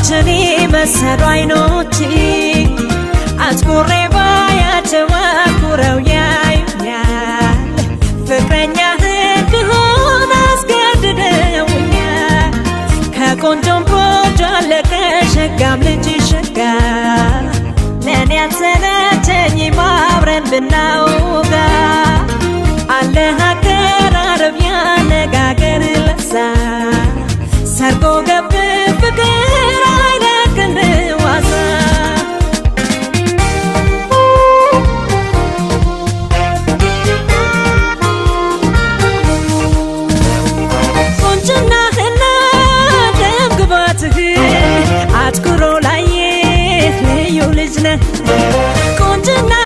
አንቺን የመሰሉ አይኖች አትኩሬ ባያቸው አኩረው ያዩኛል። ፍቅረኛህ እንድሆን አስገድደውኛል። ከቆንጆም ቆንጆ አለ፣ ከሸጋም ልጅ ሸጋ፣ ለእኔ አትሰለቸኝም አብረን ብናወጋ።